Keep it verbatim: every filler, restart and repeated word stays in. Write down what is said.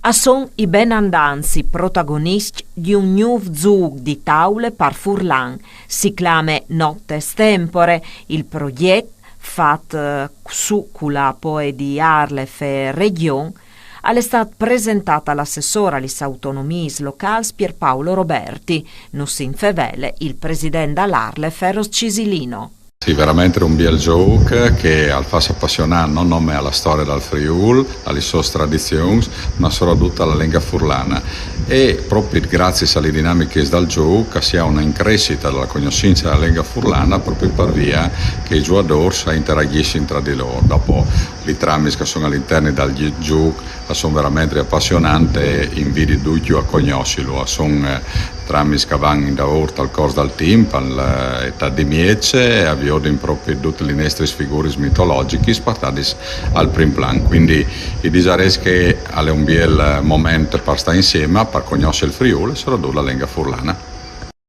A son i benandants i protagoniscj di un gnûf zûc di taule par furlan. Si clame Nottes Tempore. Il progjet, fat eh, sù cu la poe di Arlef e Regjon, al è stât presentât al assessôr a lis autonomiis locâls Pierpaolo Roberti. Nus infevele il president dal Arlef Eros Cisilino. Sì, veramente un biel zûc che al fâs apassionâ no nome a la storie dal Friûl, a lis sôs tradizions, ma soredut a la lenga furlana. E propit graciis a lis dinamichis dal zûc, che si à una increscita da la cognossince da la lenga furlana, propit par via che i zuiadôrs a interagjissin tra di lôr. Dopo lis tramis che a son al interni dal zûc a son veramente apassionantis e i invidi ducj a cognossilu. A son eh, tramis che a van indaûr tal cors dal timp, a la eh, etât di mieç, e a viodin propit dutis lis nestris figuris mitologjichis puartadis al prin plan. Cuindi i disarès che al è un biel eh, moment par stâ insiemi, par cognossi il Friûl e soredut la lenga furlana.